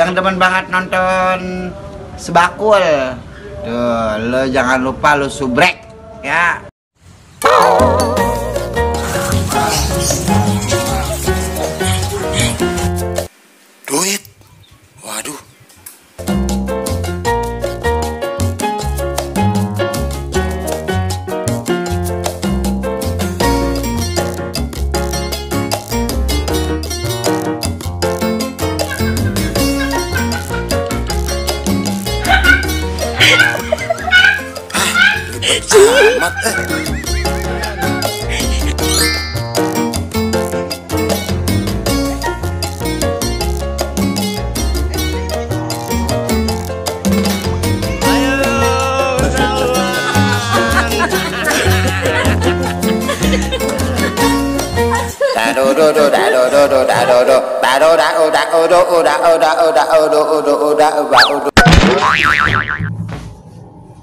yang demen banget nonton Sebakul. Tuh, lo jangan lupa lo subrek ya. Duit. Waduh. Amat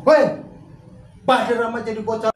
Woi, Bahdar amat jadi bocah.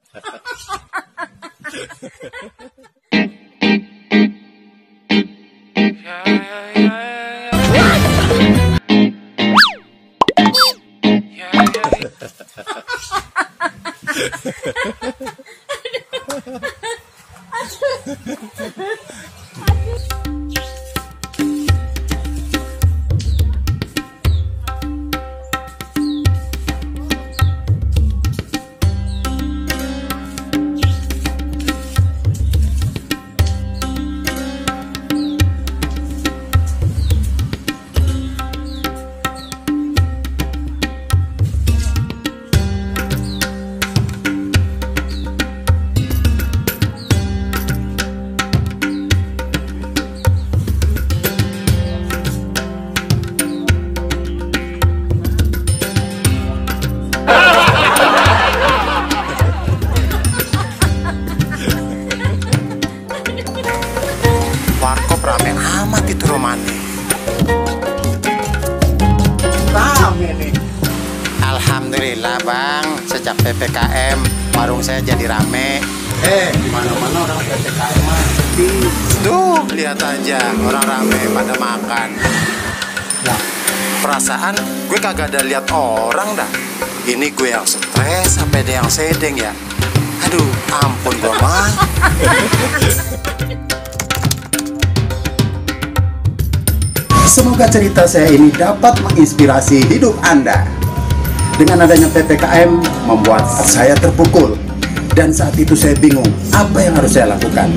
Warkop rame amat itu Romani. Rame nih. Alhamdulillah bang, sejak PPKM warung saya jadi rame. Mana-mana orang PPKM mah sepi. Tuh, lihat aja orang rame pada makan. Nah, Perasaan gue kagak ada lihat orang dah. Ini gue yang stres sampai ada yang sedeng ya. Aduh, ampun gue mah. Semoga cerita saya ini dapat menginspirasi hidup Anda. Dengan adanya PPKM membuat saya terpukul. Dan saat itu saya bingung apa yang harus saya lakukan.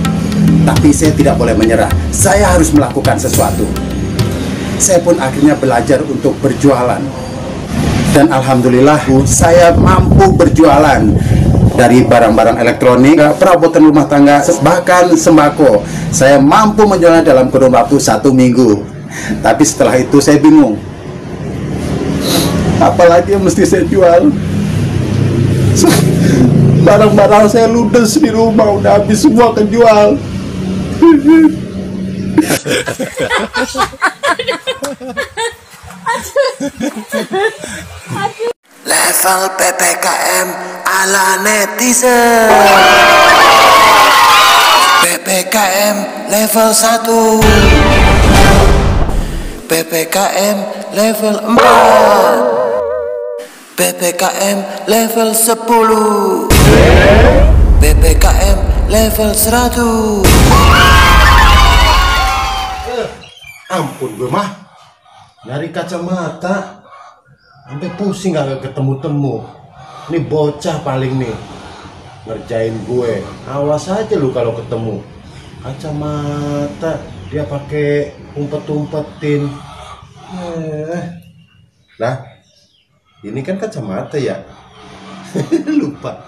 Tapi saya tidak boleh menyerah. Saya harus melakukan sesuatu. Saya pun akhirnya belajar untuk berjualan. Dan alhamdulillah saya mampu berjualan. Dari barang-barang elektronik, perabotan rumah tangga, bahkan sembako. Saya mampu menjualnya dalam kurun waktu 1 minggu. Tapi setelah itu saya bingung, apalagi yang mesti saya jual. Barang-barang saya ludes di rumah, udah habis semua kejual. Level PPKM ala netizen. PPKM level 1, PPKM level 4, PPKM level 10, PPKM level 100. ampun gue mah. Nyari kacamata sampai pusing gak ketemu-temu. Ini bocah paling nih ngerjain gue. Awas aja lu kalau ketemu. Kacamata dia pakai umpet-umpetin. Lah, ini kan kacamata ya. Lupa.